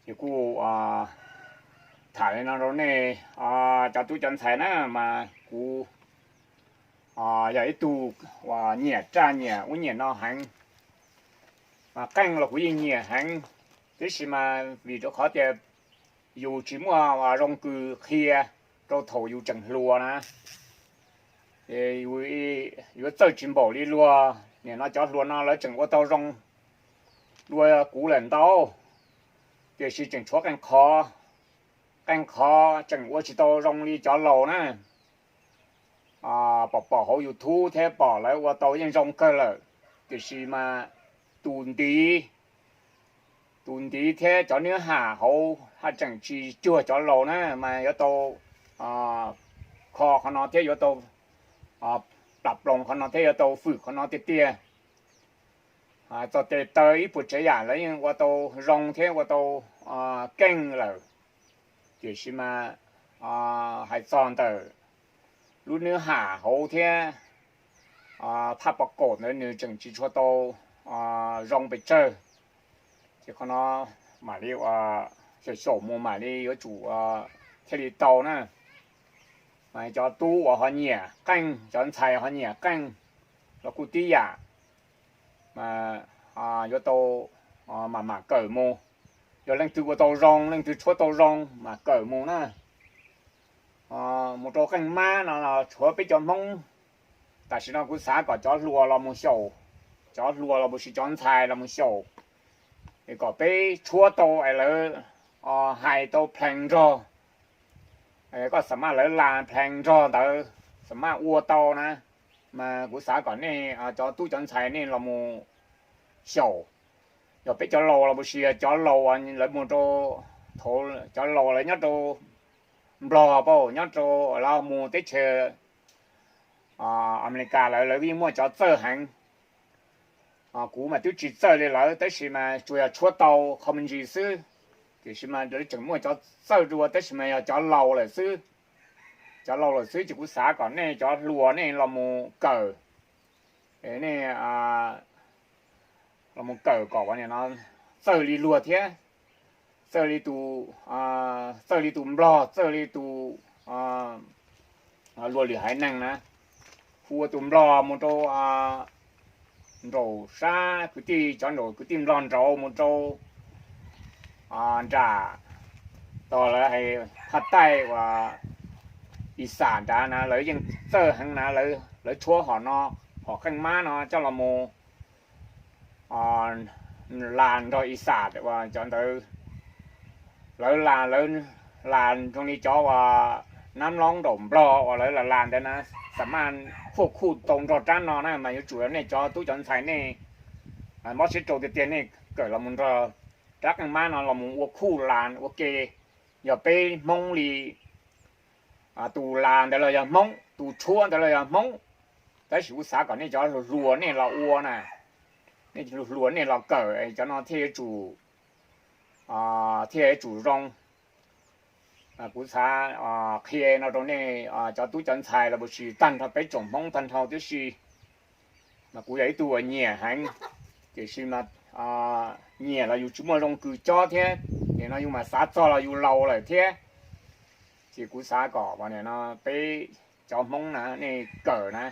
Ces kuj tham li no rau nej cov tub cov ntxhais na, mas kuv yog ib tug uas nyiam raj nyiam ub nyiam no heev, mas qeej los kuv yeej nyiam heev, tiam sis mas vim rau qhov tias yus tsis muaj zoo kws qhia rau thaum yus tseem hluas na, yuav txawj tsis npaum li luag. Nim no cov hluas no lawv tseem ua tau zoo dua kuv lawm ntau, tiam sis tseem tshuav qeej qhov, qeej qhov tseem ua tsis tau zoo li cov laus na. Pom pom hauv YouTube thiab pom lawv ua tau yeej zoo kawg lawm, tiam sis mas tus ntiv, tus ntiv thiab cov nws ham hauv haj tseem tsis cuag cov laus na, mas yuav tau kho qhov no thiab yuav tau plam ploos qhov no thiab yuav tau fwm qhov no tiag tiag. Txog tes taw ib puas tsav yam lawv yeej ua tau zoo thiab ua tau keej lawm, tiam sis mas hais txog ntawm lub nws ham hauv thiab phaj pov kaum ntawd nws tseem tsis tshua tau zoo pes tsawg. Ces qhov no mam li xyaum xyaum mus mam li yuav tsum thiaj li tau na. Mas cov tub uas ho nyiam qeej, cov ntxhais ho nyiam qeej los kuj tib yam, mas yuav tau mam mam kawm mus. Yog leej twg ua tau zoo, leej twg tshuab tau zoo mas kawm mus na. Mus rau qeej mab no los tshuav peb cov Hmoob, tam sim no kuv xav kom cov hluas los mus xyaum, cov hluas los mus sis cov ntxhais los mus xyaum, es kom peb tshuab tau es lawv hais tau plees nrog, koj xam maj lawv las plees nrog ntawd xam maj ua tau na. Mas kuv xav kom nej cov tub cov ntxhais nej los mus xyaum, yog peb cov laus los sis yog cov laus lawv mus rau, thaum cov laus lawv nyob rau Nplog pab nyob rau, lawv mus teb chaws Amelikas lawv, lawv yeej muaj cov txawj heev. Kuv mas twb tsis txawj li lawv tab sis mas tsuas yog tshuab tau qho me ntsis xwb, tiam sis mas lawv tseem muaj cov txawj dua tab sis mas yog cov laus lawm xwb. Cov laus lawm xwb ces kuv xav kom nej cov hluas nej los mus kawm, nej los mus kawm kom ua no txawj li luag thiab, txawj li tus, txawj li tus Nplog, txawj li tus luag lwm haiv neeg na. Hu ua tus Nplog mus rau nraum sab kwv tij, cov nraum kwv tij Nplog nraud mus rau nram tog lawv hais phaj taij uas Ixam nrad na, lawv yeej txawj heev na. Lawv tshuab hom no, hom qeej mab no coj los mus las nrog Ixam uas cov ntawd, lawv las, lawv las zoo li cov uas nab mloob nraum Nplog uas lawv las las ntawd na, xam maj khuaj khuj tau nrog rab no na. Mas yuav tsum nej cov tub cov ntxhais nej mob siab rau tiag tiag nej kawm los mus nrog rab qeej mab no los mus ua khuj las ua ke. Yog peb Hmoob li, tus las ntawd los yog Hmoob, tus tshuab ntawd los yog Hmoob, tab sis kuv xav kom nej cov hluas hluas nej los ua na, nej hluas hluas nej los kawm cov no thiaj yuav tsum, thiaj yuav tsum zoo. Kuv xav qhia no rau nej cov tub cov ntxhais los sis tag nrho peb tsoom Hmoob tag nrho tib si. Mas kuv yog ib tug uas nyiam heev, tiam sis mas nyiam los yus tsis muaj zoo kws cob thiab, nim no yus mas xav txog los yus laus lawm thiab. Ces kuv xav kom no peb cov Hmoob na nej kawm na,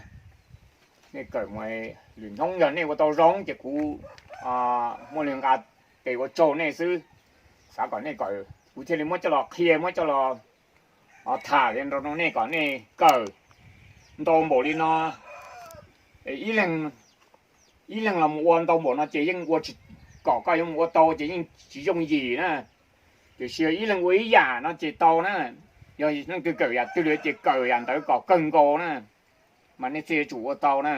nej kawm mus, lwm hnub yog nej ua tau zoo ces kuv muaj li nqa tes ua tsaug nej xwb. Xav kom nej kawm, kuv thiaj li muab coj los qhia, muab coj los tham li no rau nej kom nej kawm ntau npaum li no. Ib leeg, ib leeg los mus ua ntau npaum no ces yeej ua tsis, kom koj yuav mus ua tau ces yeej tsis yooj yim na. Tiam sis yog ib leeg ua ib yam no ces tau na. Yog leej twg kawm yam twg li ces kawm yam ntawd kom kawg nkaus na, mas nej thiaj yuav tsum ua tau na.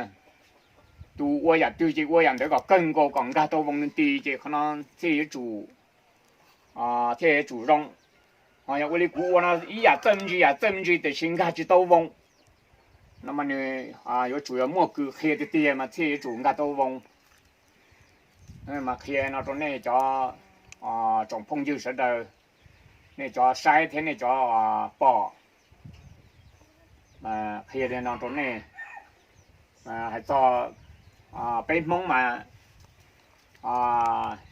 Tus ua yam twg ces ua yam ntawd kom kawg nkaus kom nkag tau voo nti ces qhov no thiaj yuav tsum, thiaj yuav tsum zoo. Ho yog ua li kuv ua no ib yam txawj me ntsis yam txawj me ntsis tiam sis nkag tsis tau voo no mas nws yuav tsum yog muaj kws qhia tiag tiag mas thiaj yuav tsum nkag tau voo. Mas qhia no rau nej cov tsoom phooj ywg sawv daws, nej cov saib thiab nej cov pom, qhia li no rau nej. Hais txog peb Hmoob mas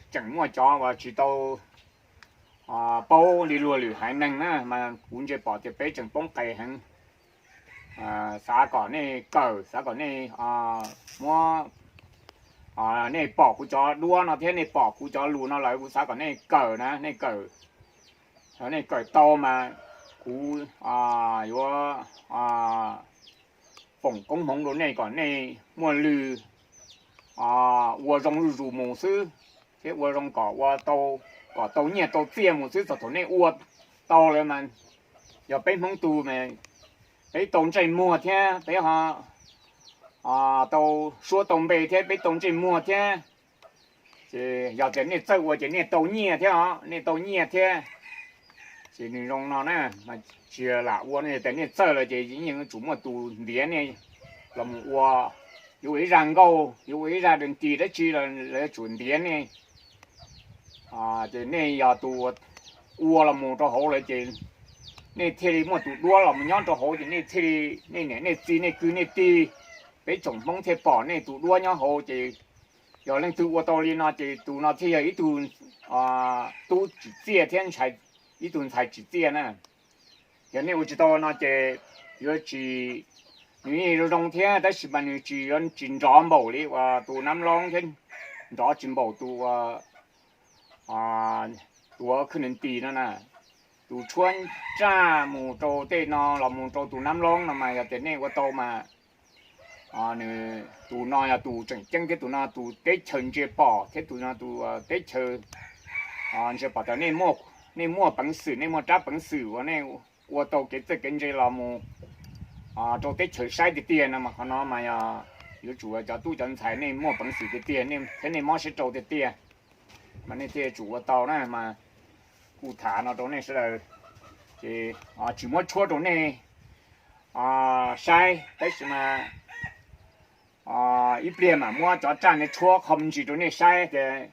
tseem muaj cov uas tsis tau paub li luag lwm haiv neeg na, mas kuv ntsia pom tias peb tseem poob qes heev. Xav kom nej kawm, xav kom nej muab nej pom kuv cov duab no thiab nej pom kuv cov lus no lawm, kuv xav kom nej kawm na, nej kawm, nej kawm tau mas kuv yuav foom koob hmoov rau nej kom nej muaj lw ua zoo zuj zus mus xwb, thiab ua zoo kom ua tau, kom tau nyiaj tau txiaj mus xwb. Txog thaum nej ua tau lawm mas yog peb Hmoob tus mas peb tau ntsej muag thiab peb tau suab tau npe thiab peb tau ntsej muag thiab. Ces yog tias nej txawj ua ces nej tau nyiaj thiab os, nej tau nyiaj thiab. Ces nws zoo no na, mas tsis lam ua no, yog tias nej txawj lawm ces yeej yuav tsum muaj tus ntiav nej los mus ua, yuav ua ib zaj nkauj, yuav ua ib zaj dab tsi dab tsi los lawv yuav tsum ntiav nej. Ces nej yog tus ua los mus rau hauv lawm ces nej thiaj li muaj tus duab los mus nyob rau hauv ces nej thiaj li, nej niam nej txiv nej kwv nej tij, peb tsoom Hmoob thiaj pom nej tus duab nyob hauv ces yog leej twg ua tau li no ces tus no thiaj yog ib tug tub tsim txiaj thiab ib tug ntxhais tsim txiaj na. Yog nej ua tsis tau no ces yuav tsis, nws yeej zoo zoo thiab tab sis mas nws tsis yuav tsis nrov npaum li uas tus Nab Loob thiab nrov tsis npaum tus uas tuav khwj nws tis no na. Tus tshuab ntsaj mus rau tej no los mus rau tus Nab Loob no mas yog tias nej ua tau mas nws, tus no yog tus tseem ceeb thiab tus no tus teb chaws ntsia pom thiab tus no tus teb chaws ntsia pom tias nej muaj peev xwm, nej muaj rab peev xwm uas nej ua tau kev txawj kev ntse los mus rau teb chaws saib tiag tiag no mas qhov no mas yog yuav tsum cov tub cov ntxhais nej muaj peev xwm tiag tiag thiab nej mob siab rau tiag tiag mas nej thiaj yuav tsum ua tau na mas kuj tham no rau nej sawv daws ces tsis muab tshuab rau nej saib tab sis mas ib pliag mam muab cov raj no tshuab qho me ntsis rau nej saib tias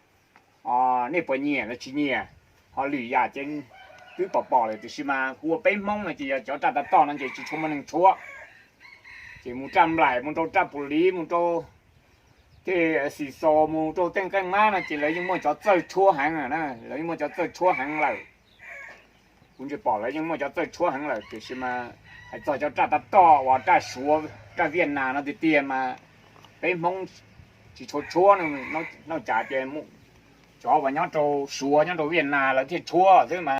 nej puas nyiam los tsis nyiam. Ho lwm yam ces twb pom pom lawm tiam sis mas ua peb Hmoob no ces yog cov raj tav toj no ces tsis tshua muaj neeg tshuab. Ces mus raj nplaim, mus rau raj pum liv, mus rau tej xis xos, mus rau tej nqeej mab no ces lawv yeej muaj cov txawj tshuab heev na, lawv yeej muaj cov txawj tshuab heev lawm. Kuv ntsia pom lawv yeej muaj cov txawj tshuab heev lawm tiam sis mas hais txog cov raj tav toj uas raj Suav raj Viaj Nam no tiag tiag mas peb Hmoob tsis tshua tshuab. Noj cas ces cov uas nyob rau Suav nyob rau Viaj Nam lawv thiaj tshuab xwb mas